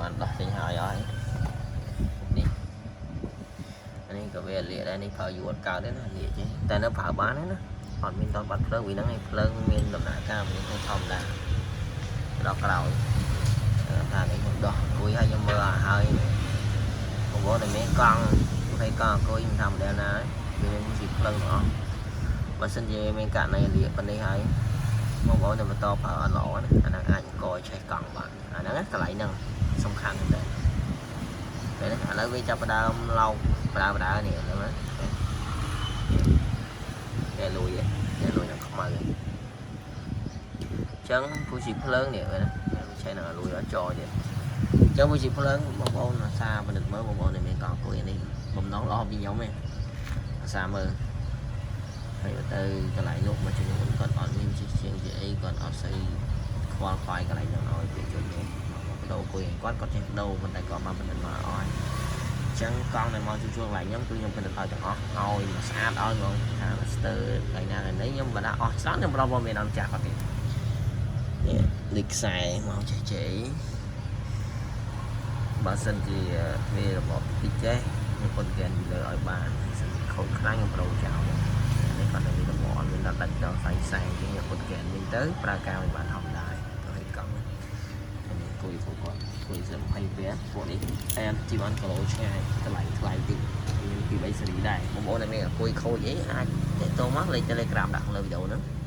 បានដោះចេញហើយអស់នេះអានេះក៏វាលាកដែរនេះប្រើយូរអត់កើតទេណាលាកចេះតែនៅប្រើបានទេណាអត់មានតបាត់ភ្លើងវាហ្នឹងឯងភ្លើងមានដំណើរការមានទៅធម្មតាដល់ក្រោយថានេះខ្ញុំដោះអង្គុយហើយខ្ញុំមើលឲ្យហើយបងប្អូនតែមានកង់ហើយកង់អង្គុយមិនធម្មតាណាវាមានជាភ្លើងទាំងអស់បើសិនជាមានករណីលាកប៉ុណ្នេះហើយបងប្អូនតែបន្តប្រើអត់ល្អណាអាហ្នឹងអាចអង្គឲ្យឆេះកង់បានអាហ្នឹងកន្លែងហ្នឹងសំខាន់មែនតើពេលនេះឥឡូវវាចាប់ផ្ដើមឡោកបដើបដើនេះហ្នឹងណាតែលួយតែលួយនឹងខ្មៅអញ្ចឹងពូជីភ្លើងនេះណាវាឆេះនឹងលួយអត់ចោទៀតអញ្ចឹងពូជីភ្លើងបងប្អូនអាសាពិនិត្យមើលបងប្អូនដែលមានកង់អង្គុយនេះបំណងល្អពីខ្ញុំទេអាសាមើលហើយទៅកន្លែងលក់មួយចំនួនគាត់អត់មានជាជាងជាអីគាត់អត់សូវខ្វល់ខ្វាយកន្លែងហ្នឹងឲ្យប្រជាជនទេមកបដូរអង្គុយគាត់គាត់ចេះបដូរប៉ុន្តែគាត់មកពិនិត្យមកអស់អញ្ចឹងកង់ដែលមកជួសជុលកន្លែងខ្ញុំគឺខ្ញុំពិនិត្យឲ្យទាំងអស់ឲ្យមកស្អាតឲ្យហ្មងថាស្ទើរកន្លែងណាកន្លែងនេះខ្ញុំមិនដាក់អស់ច្រើនខ្ញុំផ្ដល់ព័ត៌មានដល់ម្ចាស់គាត់ទៀតនេះលេខខ្សែមកចេះចេះបើសិនជាវារបបតិចចេះខ្ញុំពន្ធហ្គេនពីលើឲ្យបានសិនជាខូចខ្លាំងខ្ញុំបដូរចោលនេះគាត់នៅមានរបបអត់មានដល់ដាច់ដល់ខ្សែខ្សែអញ្ចឹងខ្ញុំពន្ធហ្គេនវិញទៅប្រើការមិនបានធម្មតាទៅឲ្យកង់នេះគួយពួកគាត់គួយសិ20ពាពួកនេះតែជីវ៉ាន់គីឡូឆ្ងាយតម្លៃថ្លៃតិចមានពី3សេរីដែរបងប្អូនដែលមានអង្គុយខូចអីអាចតាក់ទងមកលេខ Telegram ដាក់លើវីដេអូហ្នឹង។